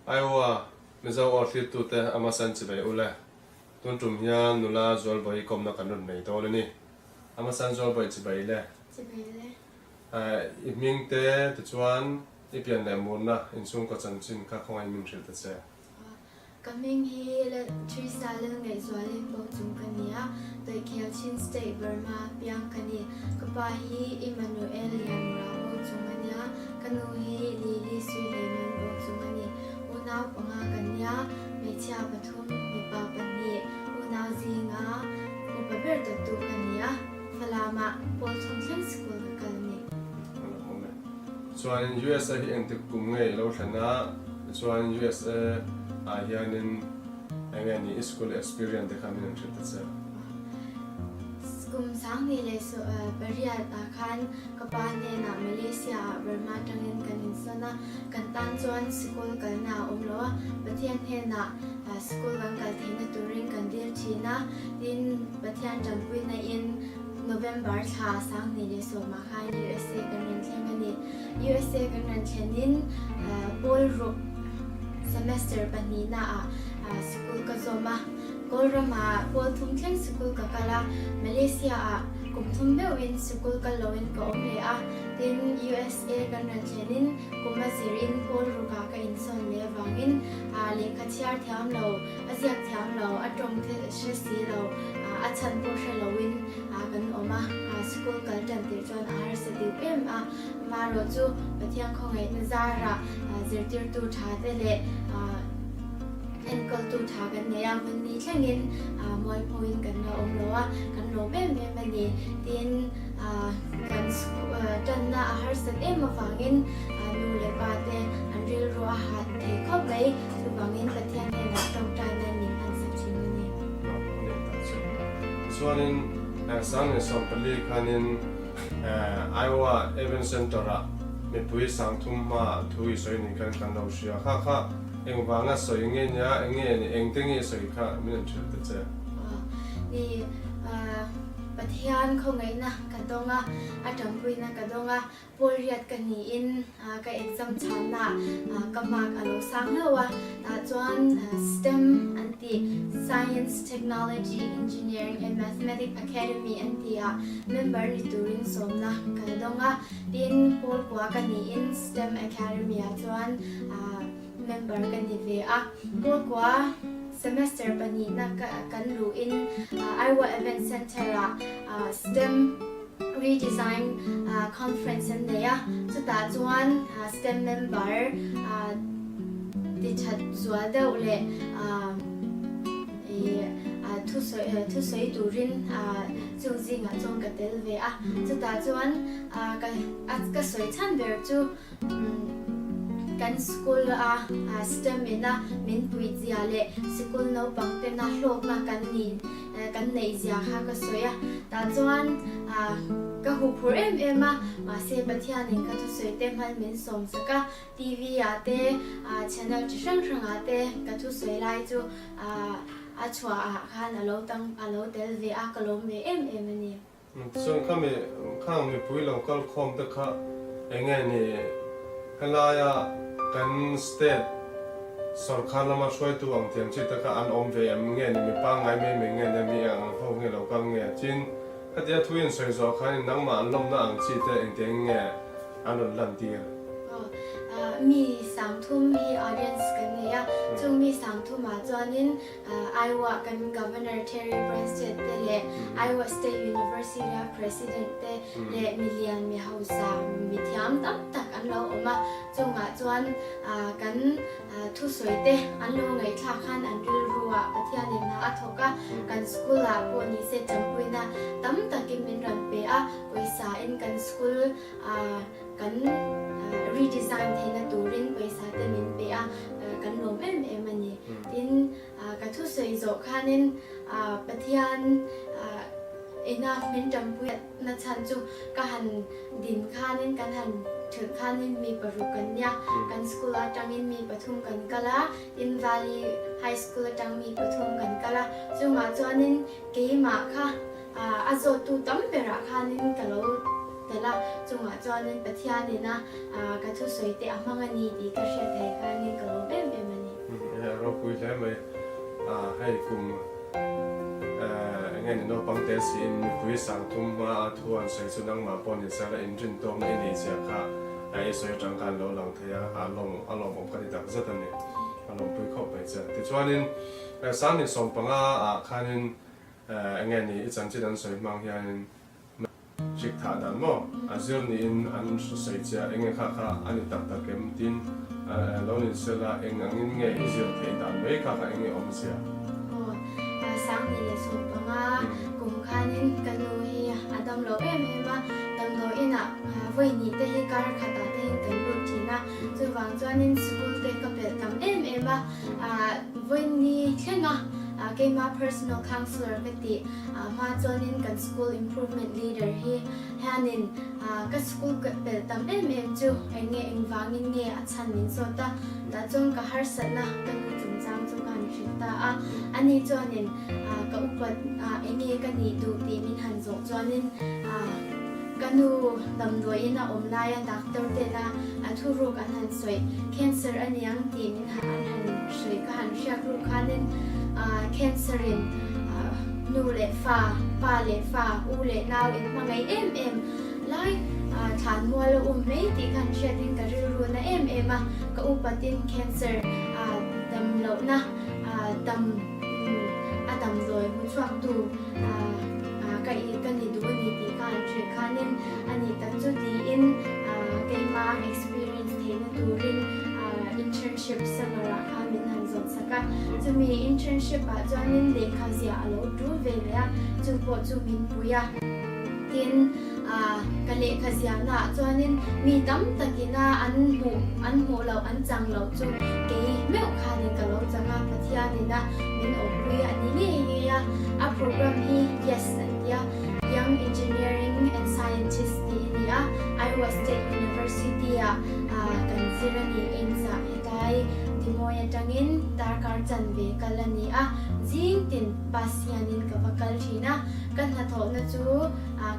Iowa Mizo aw thlirtute Amasan chibai ule. Tun tum hian nula Zualbawi kawmna kan rawn nei dawn a ni. Amasan Zualbawi chibai le. Chibai le. I hming te tichuan i pian leh murna inchhungkaw chanchin kha khawngaih min hrilh ta che. Ka hming hi Theresa Lalngaihzualin Bochung ka ni a, Toikhel Chin State Burma piang ka ni. Ka pa hi Emmanuel Lianmura Bochung a nia, ka nu hi Lily Suileiman Bochung a ni. Unau panga ka nia, hmeichhia pathum, mipa pahnih, unau zinga upa ber dawttu ka ni a, Falamah pawl thum thleng sikul ka kal a ni. Chuanin USA hi engtik kum nge i lo thlen a? Tichuan USA ah hianin enge ni i school experience te kha min an hrilh ta che? Kum 2000 leh pariat ah khan ka pa hnenah Malaysia ah Burma atangin kan insawn a, kan tan chuan sikul kalna a awm lo a, Pathian hnenah sikul kan kal theihna turin kan dil thin a, tin Pathian tanpuina in November thla 2010 ah khan USA kan rawn thleng a ni. USA kan rawn thlenin pawl ruk semester pahnihna ah sikul ka zawm a. Kawl ramah pawl thum thleng sikul ka kal a, Malaysia ah kum thum meuhin sikul kal loin ka awm leh a. Tin, USA kan rawn thlenin kum a zirin pawl rukah ka insawn leh avangin lehkha chhiar thiam lo, a ziak thiam lo, a tawng hre si lo, a chhan pawh hre loin kan awm a. Sikul kal tan tir chuan a harsa deuh em a. Amaherawh chu Pathian khawngaihna zarah zirtirtu tha te leh enkawltu tha kan nei a, vawnni thlengin mualphoin kan la awm lo a, kan lawm em em a ni. Tin, kan tanna a harsat em avangin nu leh pa te an rilru a hah thei khawp mai, chuvangin Pathian hnenah tawngtaina min hmansak thin a ni. Chuanin 2014 khanin Iowa Event Center-ah mipui 3000 hmaah thu i sawi ni khan kan lo hria. Kha kha engvanga sawi nge nia, enge ni, engte nge sawi kha min rawn hrilh ta che. Ni, Pathian khawngaihna ka dawng a, a tanpuina ka dawng a, Pawl riat ka niin ka exam chhanna ka mark a lo sang hlauh a, tah chuan STEM an tih, Science, Technology, Engineering and Mathematics Academy an tih ah member ni turin sawmna ka la dawng a, tin pawl kua ka niin STEM Academy ah chuan member ka ni ve a. Pawl kua semester pahnihna kan luhin Iowa Event Center ah STEM Redesign Conference an nei a, chutah chuan STEM member ti that zual deuh leh thusawi turin chung zingah chuan ka tel ve a, chutah chuan ka sawi chhan ber chu Kan school a STEM in a min pui zia leh sikul naupang tena hlawkna kan ni kan neih zia kha ka sawi a, tah chuan ka huphur em em a, mahse Pathianin ka thusawi te hmal min sawm sak a, TV ah te channel chi hrang hrang ah te ka thusawi lai chu a chhuah ah khan a lo tang a lo tel ve a, ka lawm ve em em a ni. Chuan khami khang mipui lo kal khawm te kha enge ni helaia kan state sorkar lama hruaitu ang thiam chi te kha an awm ve em nge ni mi pangngai mai mai nge nia mi eng ang ho nge lo kal nge chin khatia thu in sawi zawh khanin nangmah an lawmna ang chi te engtiang nge an rawn lan tir. Mi 3000 hi audience kan nei a, chung mi 3000 ah chuanin Iowa kan Governor Terry Branstad te leh Iowa State University a President te leh milian mi hausa mi thiam tam tak an lo awm a, chungah chuan kan thusawi te an lo ngaihthlak khan an rilru ah Pathianin hna a thawk a, kan school ah pawh ni se tanpuina tam takin min rawn pe a, pawisa in kan school kan redesign theihna turin pawisa te min pe a, kan lawm em em a ni. Tin, ka thusawi zawh khanin Pathian ina min tanpui na chhan chu ka han din khanin kan han thulh khanin mi paruk kan nia, kan school atangin mi pathum kan kal a, tin Valley High School atang mi pathum kan kal a, chungah chuanin keimah kha A zawttu tam berah khanin ka lo tel a, chungah chuanin Pathianin a ka thusawi te a hmang a ni tih ka hriat theih khanin ka lawm em em a ni. ropui hle mai. Hei kum enge ni naupang te siin mipui sangthum hma a thu an sawi chu nangmah pawh ni sela inrin tawkna i nei zia kha i sawi atang khan lo lang thei a, a lawm a lawmawm ka ti tak zet a ni. A lawmpui khawp mai che. Tichuanin Sangni sawmpanga ah khanin enge ni i chanchin an sawi hmang hianin Hrik thah dan maw? A zir niin an sawi che a, enge kha kha a ni tak tak em? Tin, lo ni sela eng angin nge i zir theih dan mai kha kha enge awmzia? Aw, Sangni leh Sawmpanga kum khanin ka nu hi a dam lo em em a, damdawiinah vawi hnih te hi kar khatah te hian kan lut thin a, chuvang chuanin school te ka pelh tam em em a, vawi thleng a keima personal counsellor ka tih. Hma chuanin kan school improvement leader hi hianin ka school pelh tam em em chu eng nge engvangin nge a chhan min zawt a, tah chuan ka harsatna ka nu chungchang chu ka han hrilh ta a, ani chuanin ka upat eng nge ka nih duh tih min han zawh chuanin ka nu damdawiin a awm laia doctor tena a thuruk an han sawi cancer a niang tih min an han sawi ka han hriat ruk khanin cancer in Nu leh fa, pa leh fa, u leh nau in hmangaih em em lai thlan mual a um mai tih khan hriatin ka rilru na em em a, ka upatin cancer dam lohna dam a damdawi hmu chhuaktu ka ka ni duh a ni tih kha an hrilh khanin a ni tak chu tiin keima experience theihna turin internship summer ah khan min han zawt sak a, chumi internship ah chuanin lehkha ziah a lo tul ve leh a, chu pawh chu min pui a, tin ka lehkha ziahna ah chuanin mi tam takin a an hmuh an hmuh loh an chang loh chu kei meuh khanin ka lo chang a, Pathianin a min awmpui a ni ngei ngei a, a program hi yes an ti a, Young Engineering and Scientist tih a ni a, Iowa State University ah kan zir a ni engzah hetlai Dimoy atangin darkar chanve kal a ni a, zing tin bus hianin ka va kal thin a, ka hnathawhna chu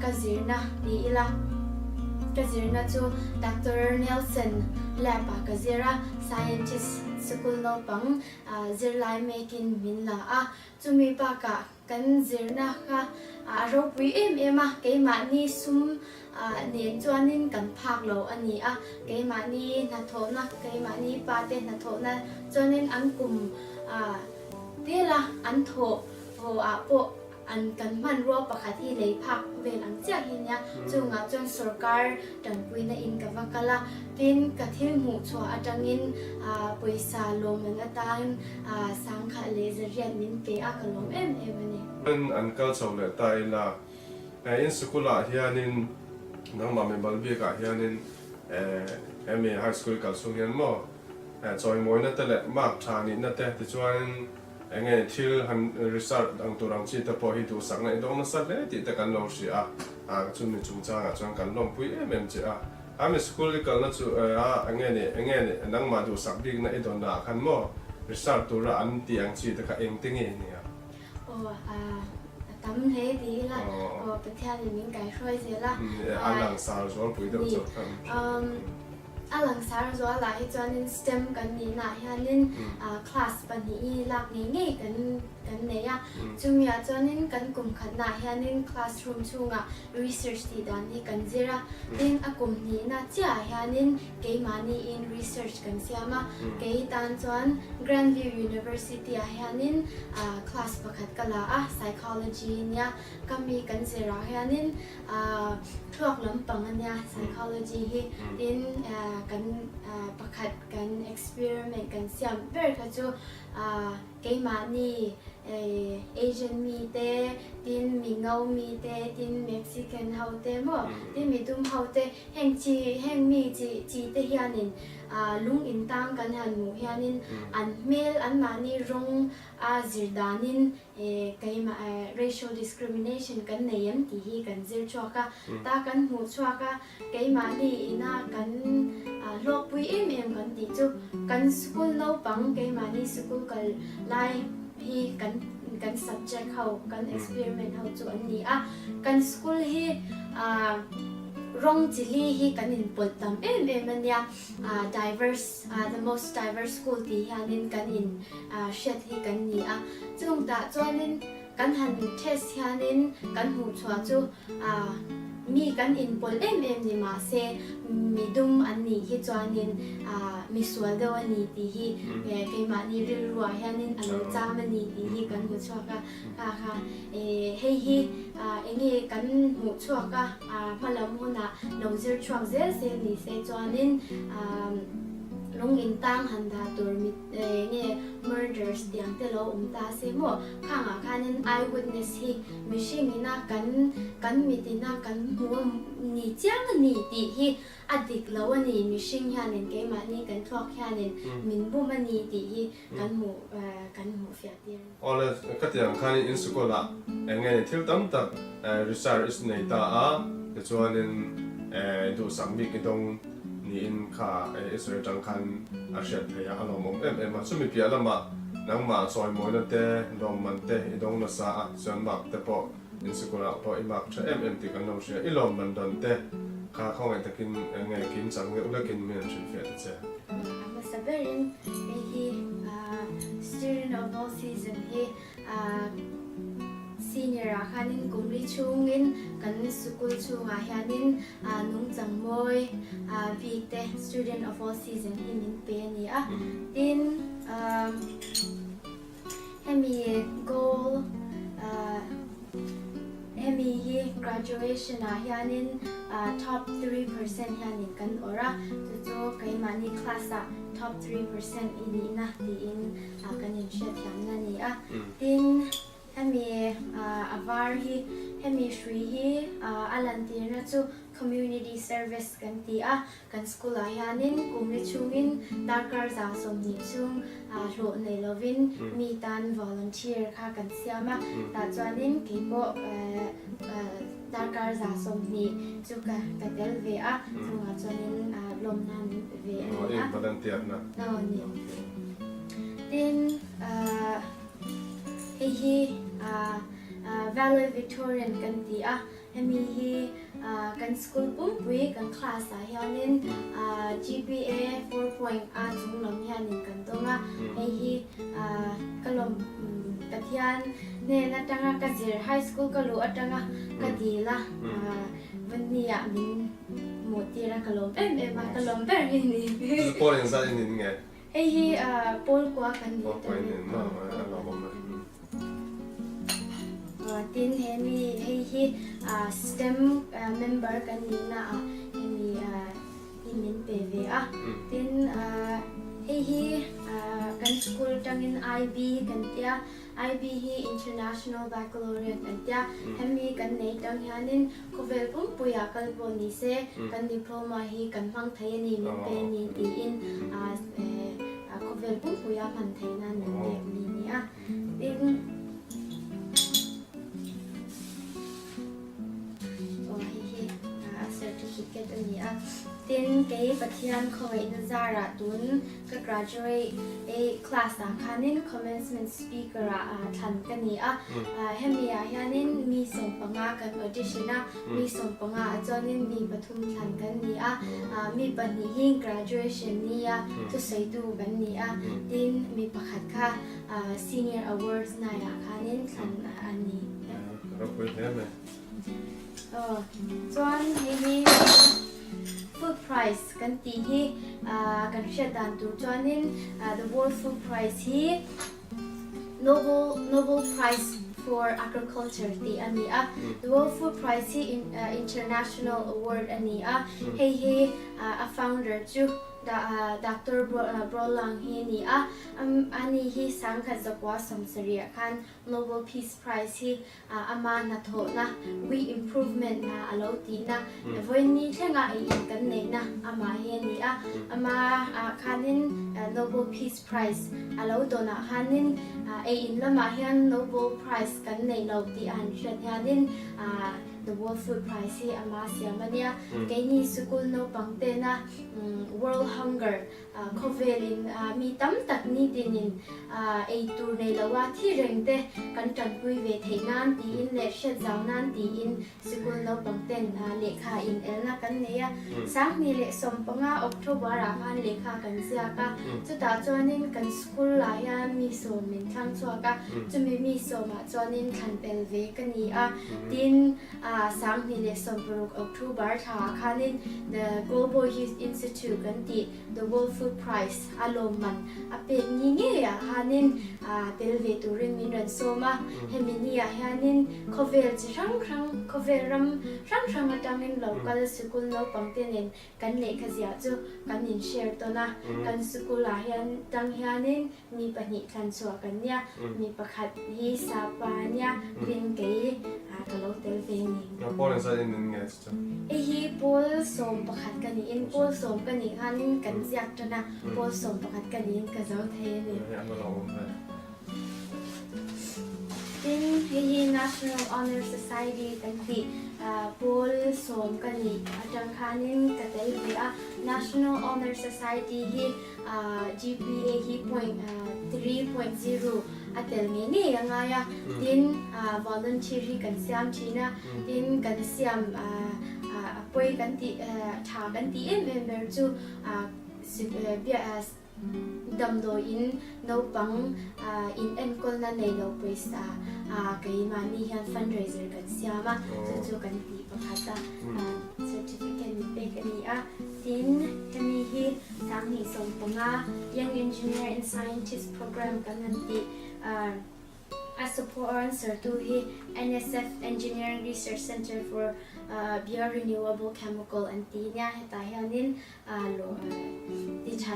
ka zirna ti ila, ka zirna chu Doctor Nelson lab ah ka zir a, scientist sikul naupang zirlai mekin min la a, chumi bakah Kan zirna kha a ropui em em a, keimahni sum nen chuanin kan phak lo a ni a, keimahni hnathawhna, keimahni pate hnathawhna chuanin an kum tela an thawh haw ah pawh an kan hmanrua pakhat hi lei phak vel ang chiah hi nia, chungah chuan sorkar tanpuina in ka va kal a, tin ka thil hmuh chhuah atangin pawisa lawmman atan Sangkhat leh zariat min pe a, ka lawm em em a ni. An kal chho leh ta ila, in sikul ah hianin nangmah mimal bik ah hianin hemi high school kal chhung hian maw chawimawina te leh mark tha nihna te tichuanin enge thil han research ang tur ang chi te pawh hi duhsakna i dawng nasa hle tih te kan lo hria a, chumi chungchangah chuan kan lawmpui em em che a. Ami school i kalna chu a enge ni enge ni nangmah duhsak bikna i dawn ah khan maw research tura an tih ang chi te kha eng te nge ni a? Aw a tam hle ti ila aw Pathian in min kaihruai zel a. A langsar zualpui deuh chauh kha. A langsar zual ah hi chuanin STEM kan nihna ah hianin class pahnih hi lak ngei ngei kan kan nei a. Chumi ah chuanin kan kum khatna ah hianin classroom chhungah Research tih dan hi kan zir a, tin a kum hnihna chiahah hianin keimahniin research kan siam a, kei tan chuan Grand View University ah hianin class pakhat ka la a, Psychology nia, ka mi kan zirah hianin thluak lampang a nia Psychology hi, tin kan pakhat kan experiment kan siam ber kha chu Keimahni Asian mi te, tin mi ngo mi te, tin Mexican ho te maw, tin mi dum ho te, heng chi heng mi chi chi te hianin lung in tang kan han hmuh hianin an hmel anmahni rawng a zir danin keimah racial discrimination kan nei em tih hi kan zir chhuak a, ta kan hmuh chhuak a. Keimahni ina kan hlawkpui em em kan tih chu kan school naupang keimahni school kal lai hi kan kan subject ho kan experiment ho chu an ni a. Kan school hi Rawng chi li hi kan inpawlh tam em em a nia. Diverse, the most diverse school tih hianin kan in hriat hi kan ni a. Chung tah chuanin kan han test hianin kan hmuh chhuah chu mi kan inpawlh em em ni mahse mi dum an nih hi chuanin mi sual deuh a ni tih hi keimahni rilruah hianin a lo cham a ni tih hi kan hmu chhuak a. Kha kha hei hi eng nge kan hmuh chhuak a, hma lam hunah lo zir chhuak zel se ni se chuanin lung in tang han dah tur mi eng nge murders tiang te lo awm ta se maw khangah khanin eye witness hi mihring ina kan kan mit ina kan hmu ni chiang a ni tih hi a dik lo a ni mihring hianin keimahni kan thluak hianin min bum a ni tih hi kan hmuh kan hmuh fiah tir a ni. Awle, ka ti ang khanin in sikawlah eng nge ni thil tam tak research i nei ta a, tichuanin duhsak bik i dawng niin kha i sawi atang khan a hriat theih a, a lawmawm em em a. Chumi piah lamah nangmah chawimawina te, lawmman te i dawng nasa a, tichuan mark te pawh in sikulah pawh i mark tha em em tih kan lo hria. I lawmman dawn te kha khawngaih takin eng nge kim chang deuh lekin min an hrilhfiah ta che. A hmasa berin hei hi Student of All Season hi senior ah khanin kum li chhungin kan sikul chhungah hianin nungchang mawi bik te Student of All Season hi min pe a ni a. Tin Hemi goal hemi hi graduation ah hianin top 3% hianin kan awrh a, chu chu keimahni class ah top 3% i nihna tiin kan inhriatthiamna a ni a. Tin, hemi a var hi hemi hrui hi a lantirna chu community service kan ti a, Kan school ah hianin kum li chhungin darkar 120 chhung hlawh nei lovin mi tan volunteer kha kan siam a, tah chuanin kei pawh darkar 120 chu ka ka tel ve a, chungah chuanin lawmna min pe ve a ni a. Volunteer na. Aw ni. Tin hei hi valedictorian kan ti a. Hemi hi kan school pumpui kan class ah hianin GPA 4 point a chung lam hianin kan dawng a, hei hi ka lawm Pathian hnen atanga ka zir high school ka luh atanga ka dil a, Vawni ah min hmuh tir a ka lawm em em a, ka lawm ber hi ni. Chu pawl engzat in in nge? Hei hi pawl kua kan ni ta ni. A lawmawm a. Tin he mi hei hi STEM member kan nihna ah hemi hi min pe ve a. Tin hei hi kan school tangin IB kan tia. IB hi International Baccalaureate an tia. Hemi kan nei tang hianin khawvel pumpuiah kal pawh ni se kan diploma hi kan hmang thei a ni min pe ni tiin khawvel pumpuia hman theihna min pek ni a ni a. Tin, aw hei hi a certificate a ni a. Tin, kei Pathian khawngaihna zarah tun ka graduate class ah khanin commencement speaker ah thlan ka ni a. Hemi ah hianin mi 15 kan audition a, mi 15 ah chuanin mi pathum thlan kan ni a. Mi pahnih hi graduation nia thusawitu kan ni a. Tin, mi pakhat kha Senior Awards naiah khanin thlan a ni. Ropui hle mai. Aw, chuan hei hi Food Prize kan tih hi kan hriat dan tur chuanin The World Food Prize hi Nobel Nobel Prize for Agriculture tih a ni a. The World Food Prize hi International Award a ni a. Hei hi a founder chu Doctor Borlaug hi a ni a. Ani hi 1970 khan Nobel Peace Prize hi ama hnathawhna, wheat improvement hna a lo tihna, vawiin ni thlenga ei in kan neihna amah hi a ni a. Amah khanin Nobel Peace Prize a lo dawnah khanin ei in lamah hian Nobel Prize kan neih lo tih a han hriat hianin. The World Food Prize hi ama siam a nia. Keini sikul naupang tena World Hunger khawvelin mi tam tak nitinin ei tur nei loa thi reng te kan tanpui ve theih nan tiin leh hriat zau nan tiin Sikul naupang ten lehkha in elna kan nei a, 2015 October ah khan lehkha kan ziak a, chutah chuanin kan school ah hian mi sawm min thlang chhuak a, chumi mi sawmah chuanin thlan pel ve ka ni a, tin 2016 October thla ah khanin The Global Youth Institute kan tih The World Food Prize a lawmman a pek ni ngeiah khanin tel ve turin min rawn sawm a. Hemi niah hianin khawvel chi hrang hrang, khawvel ram hrang hrang atangin lo kal sikul naupangte nen kan lehkha ziah chu kan in share tawn a. Kan sikulah hian tang hianin Mi pahnih thlan chhuah kan nia, mi pakhat hi Sapa a nia, tin kei ka lo tel ve ni. Nga pawl engzat in nin nge chu chu? Hei hi pawl 11 ka niin, pawl sawm ka nih khanin kan ziak tan a, pawl 11 ka niin ka zo thei a ni. Hei an va lo awm ve. Tin, hei hi National Honour Society kan tih pawl sawm ka nih atang khanin ka tel ve a. National Honour Society hi GPA hi point 3.0 a tel ngei ngei a ngai a, tin volunteer hi kan siam thin a, tin kan siam a pawi kan tih tha kan tih em em ber chu damdawiin naupang in enkawlna nei lo pawisa keimahni hian fundraiser kan siam a, chu chu kan tih pakhat a certificate min pek a ni a, tin hemi hi 2015 Young Engineer and Scientist Program kan han tih a support tu hi NSF Engineering Research Center for Biorenewable Chemical an ti nia hetah hianin ti tha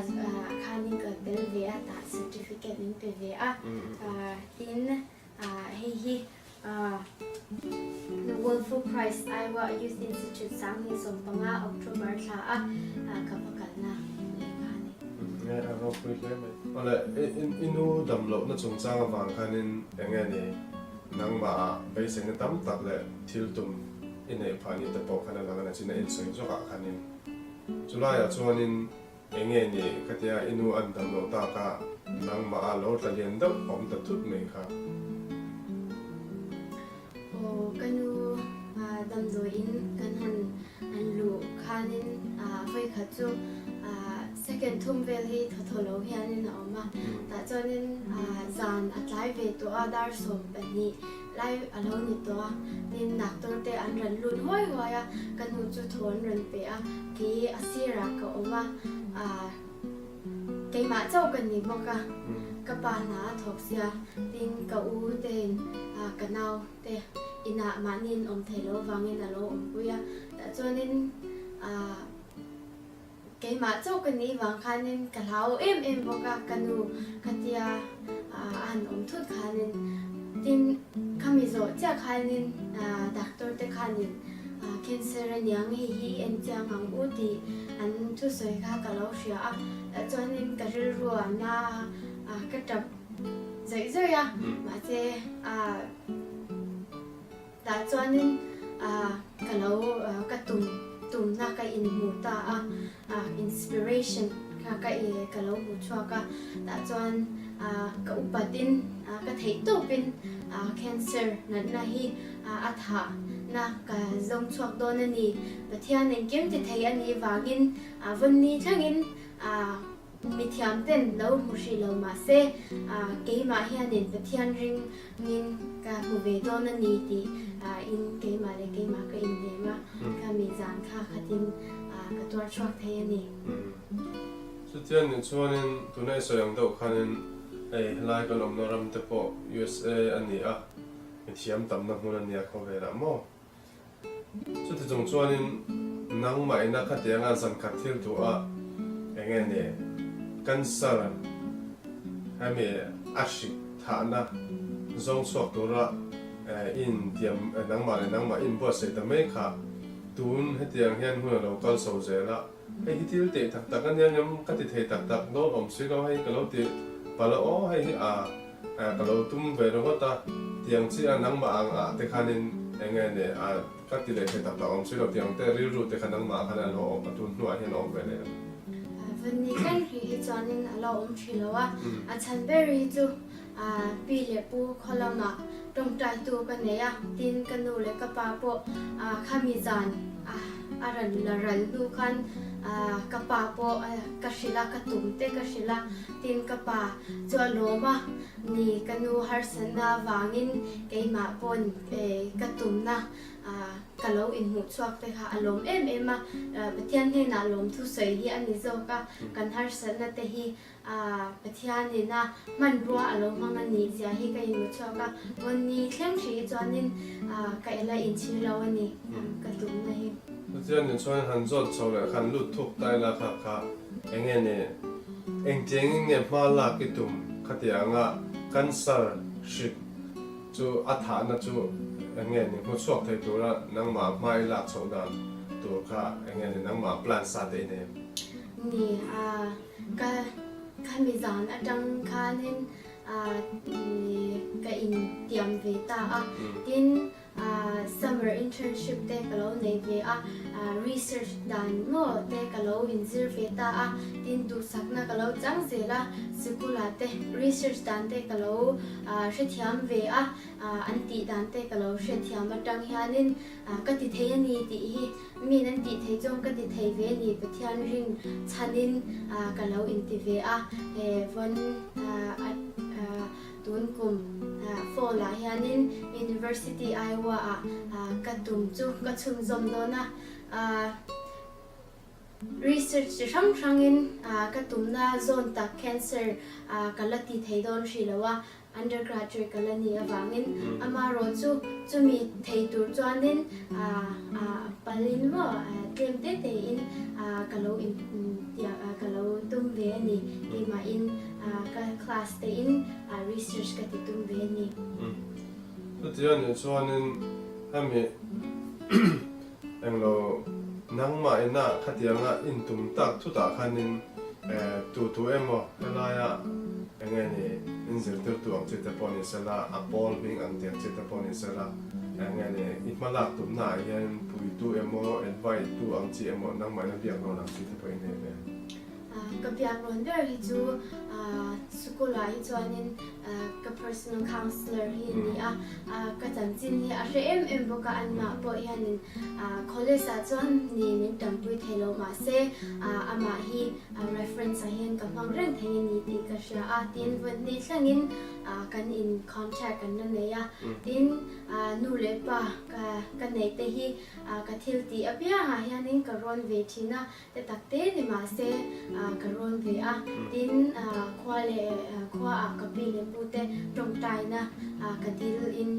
khanin ka tel ve a tah certificate min pe ve a tin hei hi The World Food Prize Iowa Youth Institute 2015 October thla a ka va kalna lehkha a ni. Nge a ropui hle mai. Awle, i nu dam lohna chungchang avang khanin eng nge ni nangmah ah beiseina tam tak leh thil tum i neih phah ni te pawh khan a lang a nachin a insawi zawkah khanin chulaiah chuanin Eng nge ni ka tia i nu an dam loh tak a, nangmah a lo tla lian deuh awm ta thut mai kha. Aw ka nu damdawiin kan han an luh khanin vawikhat chu second thum vel hi thaw thaw lo hianin a awm a, tah chuanin zan a tlai ve tawh a dar 12 lai a lo ni tawh a, tin doctor te an rawn lut huai huai a, ka nu chu thaw an rawn pe a, kei a sirah ka awm a, ah keimah chauh ka ni bawk a, ka pa hna a thawk sia, tin ka u te in ah ka nau te inah mahni in awm thei lo vangin a lo awmpui a, tah chuanin ah. Keimah chauh ka nih vang khanin ka hlau em em bawk a, ka nu ka tia a han awm thut khanin tin khami zawh chiah khanin doctor te khanin cancer a niang hei hi i en chiang ang u tih an thusawi kha ka lo hria a, chuanin ka rilru a na a ka tap zawih zawih a, mahse Tah chuanin ka lo ka tum tumna ka inhmu ta a, inspiration kha ka ka lo hmu chhuak a, tah chuan ka upatin ka theih tawpin cancer natna hi a thahna ka zawng chhuak dawn a ni. Pathian engkim ti thei a nih vangin vawnni thlengin Mithiam ten lo hmu hrih lo mahse keimah hianin Pathian ring ngin ka hmu ve dawn a ni tih in keimah leh keimah ka inhnem a, ka mi zan kha khatin ka tuar chhuak thei a ni. Chutiang nih chuanin tuna i sawi ang deuh khanin hei helai kan awmna ram te pawh USA a ni a, mithiam tamna hmun a nia khawvelah maw? Chuti chung chuanin nangmah ina khatianga zankhat thil duh a eng nge ni cancer hemi a hrik thahna zawng chhuak tura i intiam nangmah leh nangmah i inbuatsaih ta mai kha tun hetiang hian hun a lo kal chho zel a, hei hi thil teh tak tak ania ngem ka ti thei tak tak dawn awm si lo hei ka lo ti palh a aw hei hi a ka lo tum ve ringawt a tiang chiah nangmah ang ah te khanin. Eng nge ni a ka ti leh thei tak tak awm si lo tih ang te rilru te kha nangmah khan a lo awm a tun hnuah hian a awm ve leh em? Vani thleng hrih hi chuanin a lo awm hrih lo a, a chhan ber hi chu pi leh pu khaw lamah tawngtaitu ka nei a, tin ka nu leh ka pa pawh khami zan a rawn la ral hnu khan ka pa pawh ka hrilh a, ka tum te ka hrilh a, tin ka pa chu a lawm a, Ni, ka nu harsatna avangin keimah pawn ka tumna ka lo inhmuh chhuak te kha a lawm em em a, Pathian hnenah lawmthu sawi hi a ni zawk a, kan harsatna te hi Pathianin a hmanrua a lo hmang a nih zia hi ka inhmu chhuak a, vawn ni thleng hrih hi chuanin ka ela inchhir lo a ni ka tumna hi. Pathianin chuan han zawt chho leh khan lut thuk ta ila kha kha enge ni? Engtiangin nge hma lak i tum khatianga cancer hrik chu a thahna chu enge ni hmu chhuak thei tura nangmah hma i lak chhoh dan tur kha enge ni nangmah plan sa te i nei em? Ni a, ka khami zan atang khanin ka intiam ve ta a, tin Summer internship te ka lo nei ve a, research dan maw te ka lo inzir ve ta a, tin duhsakna ka lo chang zel a, sikul-ah te research dan te ka lo hrethiam ve a, an tih dan te ka lo hrethiam atang hianin ka ti thei a ni tih hi min an tih thei chuan ka ti thei ve a ni, Pathian ring chhanin ka lo inti ve a, he vawn Tun kum fall ah hianin University Iowa ah ka tum chu ka chhunzawm dawn a, research chi hrang hrangin ka tumna zawn tak cancer ka la ti thei dawn hrih lo a, undergraduate ka la ni avangin amaherawh chu chumi thei tur chuanin palin maw tlem te tein ka lo ka lo tum ve a ni keimahin. Ka class te in research ka ti tum ve a ni. Chuti a nih chuanin hemi englo nangmah ina khatianga intum tak chutah khanin tu tu emaw helaia enge ni inzirtirtu ang chi te pawh ni sela, a pawl hming ang tih ang chi te pawh ni sela, enge ni i hmalak tumnaah hian puitu emaw advice tu ang chi emaw nangmah ina biak rawn ang chi te pawh i nei ve. Ka biak rawn ber hi chu Sukula hi chuanin ka personal counsellor hi a ni a, ka chanchin hi a hre em em bawk a, anmah pawh hianin college ah chuan ni min tanpui thei lo mahse amah hi reference ah hian ka hmang reng thei a ni tih ka hria a, tin vawnhnih thlengin kan in contact kan la nei a, tin nu leh pa ka neih te hi ka thil tih apiangah hianin ka rawn ve thin a. Te tak te ni mahse ka rawn ve a, tin khua leh khua ah ka pi leh pu te tawngtaina ka dil in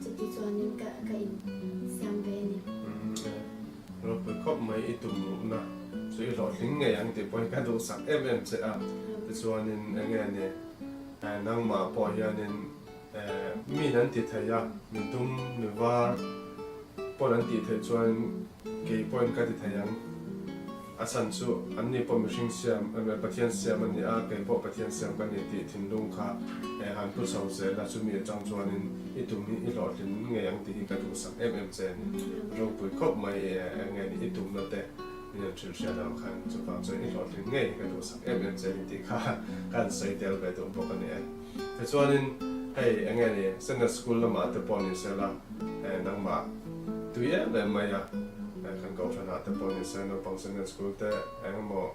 chuti chuanin ka ka in siam ve a ni. Ropui khawp mai i tum ruhna chu i hlawhtling ngei ang tih pawh hi ka duhsak em em che a, tichuanin enge ni nangmah pawh hianin min an ti thei a, mi dum mi var pawn an tih theih chuan Kei pawhin ka ti thei ang. A chhan chu anni pawh mihring siam, Pathian siam a ni a, kei pawh Pathian siam ka ni tih thinlung kha han pu chho zel a, chumi atang chuanin i tum hi i hlawhtlin ngei ang tih hi ka duhsak em em che a ni. Ropui khawp mai enge ni i tumna te min han hrilh hriat ang khan chuvang chuan i hlawhtlin ngei hi ka duhsak em em che a ni tih kha ka han sawi tel ve duh bawk a ni e. Tichuanin hei enge ni Sunday School lamah te pawh ni sela nangmah tui em em mai a, kan kohhranah te pawh ni se naupang Sunday School te engemaw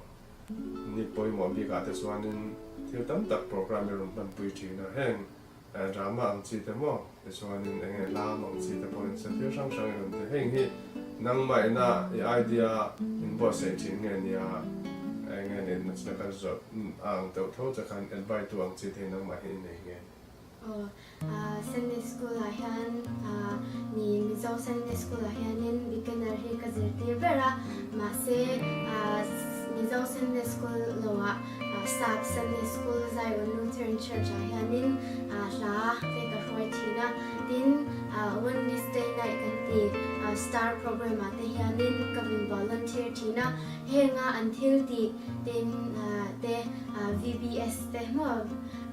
ni pawimawh bikah te chuanin thil tam tak program i rawn hmanpui thin a, heng drama ang chi te maw tichuanin enge lam ang chi te pawh ni se thil hrang hrang i rawn ti heng hi nangmah ina i idea in buatsaih thin nge nia enge ni nachna kan zawt a ang deuh tho che khan advice tu ang chi te hi nangmah hi i nei nge. Aw, Sunday School ah hian ni Mizo Sunday School ah hianin beginner hi ka zirtir ber a, mahse Mizo Sunday School lo ah Sap Sunday School Zion Lutheran. Lutheran Church ah hianin hla te ka hruai thin a, tin Wednesday night kan ti star program ah te hianin ka rawn volunteer thin a, henga an thil tih tin te VBS te maw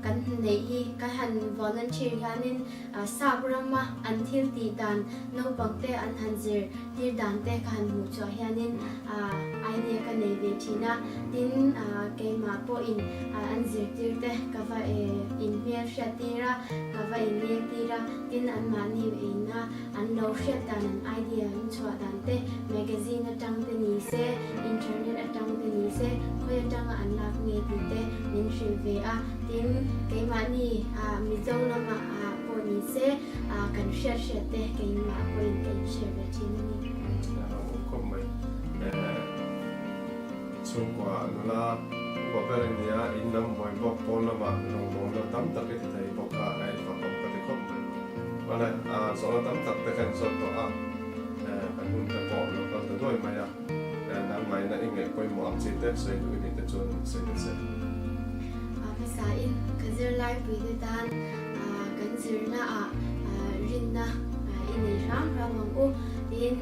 kan neih hi kan han volunteer hianin Sap rama an thil tih dan naupang te an han zir tir dan te ka han hmuh chhuah hianin idea ka nei ve thin a, tin keimah pawhin an zirtir te ka va inhmel hriat tir a, ka va innel tir a, tin anmahni ina an lo hriat dan an idea an chhuah dan te magazine atang te ni se, internet atang te ni se, khawi atanga an lak nge tih te min hrilh ve a, tin keimahni Mizo lamah pawh ni se kan hriat hriat te keimah pawhin ka inshare ve thin a ni. A lo awm khawp mai. Chhungkua nula upa ber a nia, in lam buai bawk pawn lamah rawngbawlna tam tak i ti thei bawk a, a infak awm ka ti khawp mai. Awle, zawhna tam tak te kan zawt tawh a, kan hun te pawh lo kal ta duai mai a, nangmahina i ngaih pawimawh ang chi te sawi duh i nih te chuan sawi ta che. Hmasain ka zirlaipui te tan kan zirna ah rinna i nei hram hram ang u tiin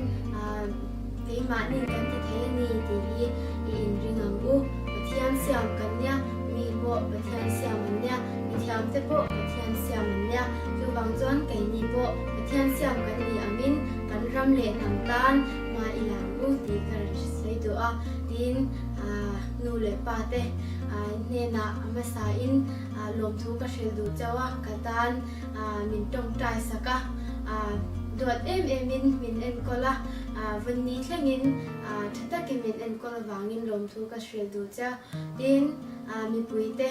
keimahni kan ti thei a ni tih hi i inring ang u. Pathian siam kan nia, mi pawh Pathian siam an nia, mithiam te pawh Pathian siam an nia. Chuvang chuan keini pawh Pathian siam kan ni angin kan ram leh hnam tan hma i la ang u tih ka rawn sawi duh a. Tin, nu leh pa te hnenah a hmasain lawmthu ka hrilh duh chauh a, ka tan min tawngtai sak a, duat em emin min enkawl a, vawnni thlengin tha takin min enkawl avangin lawmthu ka hrilh duh che a. Tin, mipuite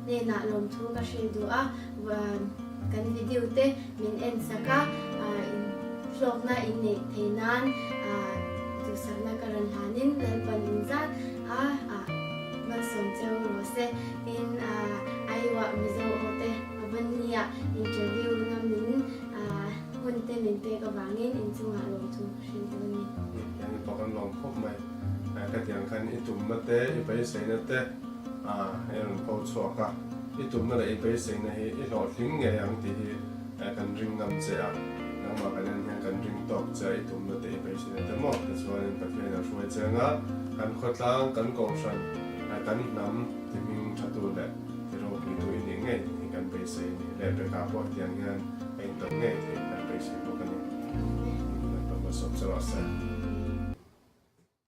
hnenah lawmthu ka hrilh duh a, kan video te min en sak a, hlawkna in neih theih nan duhsakna ka rawn hlanin Lalpan inzat a malsawm cheu rawh se. Tin, Aiwah Mizo aw te a va nia interview na min hun te min pek avangin inchungah lawmthu ka hrilh duh a ni. Eng pawh kan lawm khawp mai. Ka tiang khan i tumna te, i beiseina te i rawn pho chhuak a. I tumna leh i beiseina hi i hlawhtling ngei ang tih hi kan ring ngam che a. Nangmah kan en hian kan ring tawk che a, i tumna te i beiseina te maw? Tichuanin Pathian a hruai che anga kan khawtlang, kan kohhran, kan hnam ti hming thatu leh ti ropuitu i nih ngei hi kan beisei a ni. Lehpekah pawh hetiang hian a intawp ngei theih kan beisei bawk a ni. Lalpa hmasawm che rawh se.